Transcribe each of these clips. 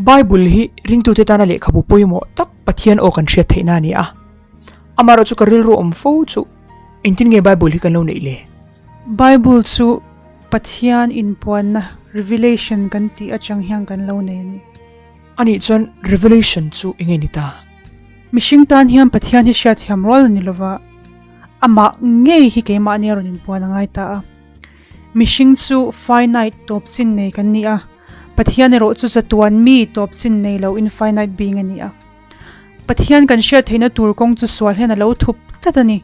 Bible hi ringtute tana lehkhabu pawimawh tak Pathian aw kan hriat theihna a ni a. Amaherawhchu ka rilru awm fo chu engtin nge Bible hi kan lo neih le? Bible chu Pathian inpuanna, revelation, kan tih atang hian kan lo nei a ni. Anih chuan revelation chu enge ni ta? Mihring tan hian Pathian hi hriatthiam rual a ni lova, amah ngei hi keimahni a rawn inpuan a ngai ta a. Mihring chu finite, tawp chin nei kan ni a, Pathian erawh chu chatuan mi tawp chin nei lo, infinite being, a ni a. Pathian kan hriat theihna tur kawng chu sual hian a lo thup tlat a ni.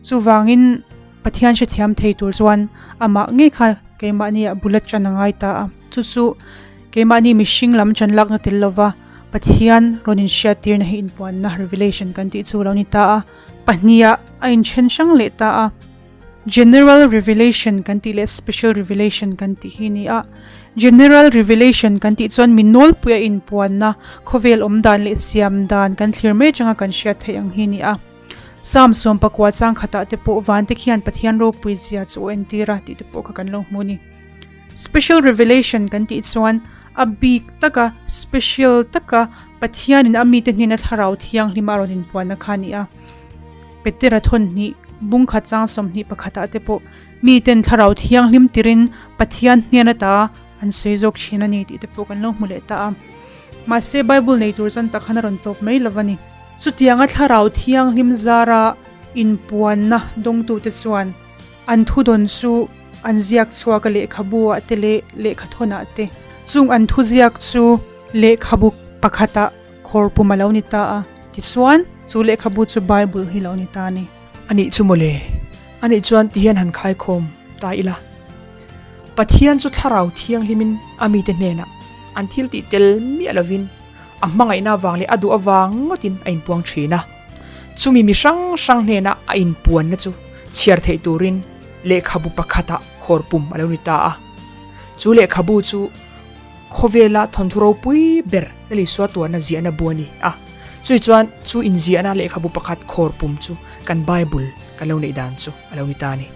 Chuvangin Pathian hrethiam thei tur chuan amah ngei kha keimahniah bul atang a ngai ta a. Chu chu keimahni mihring lam chan lakna tel lova Pathian rawn inhriattirna hi inpuanna, revelation, kan tih chu a lo ni ta a. Pahniha a inthen hrang leh ta a. General revelation kan tih leh special revelation kan tih hi a ni a. General revelation kan tih chuan mi nawlpuia inpuanna, khawvel awm dan leh siam dan kan thlir mai atanga kan hriat theih ang hi a ni a. Psalm 90 chang khatah te pawh vante khian Pathian ropui zia chu aw entir a tih te pawh kha kan lo hmu a ni. Special revelation kan tih chuan a bik taka, special taka Pathianin a mite hnena thlarau thianghlim a rawn inpuanna kha a ni a. Petera thawnhnih, bungkhat chang 21 ah te pawh miten thlarau thianghlim tirin Pathian hnen ata an sawi zawk thin a ni tih te pawh kan lo hmu leh ta a. Mahse Bible nei tur chuan tak khan a rawn tawp mai lo a ni. Chutianga thlarau thianghlim zara inpuanna dawngtute chuan an thudawn chu an ziak chhuak a lehkhabu ah te leh lehkhathawn ah te. Chung an thuziak chu lehkhabu pakhatah Khawr pum a lo ni ta a, tichuan chu lehkhabu chu Bible hi lo ni ta a ni. Anih chu mawle, anih chuan tihian han khaikhawm ta ila. Pathian chu Thlarau Thianghlimin a mite hnenah an thil tih tel miah lovin a hmangaihna avang leh a duh avang ngawtin a inpuang thin a. Chumi mi hrang hrang hnena a inpuanna chu chhiar theih turin lehkhabu pakhatah khawr pum a lo ni ta a. Chu lehkhabu chu. Khawvela thawnthu ropui ber Lal Isua tuarna ziahna bu a ni a, chui chuan chu inziahna lehkhabu pakhat khawr pum chu kan Bible kan lo neih dan chu a lo ni ta a ni.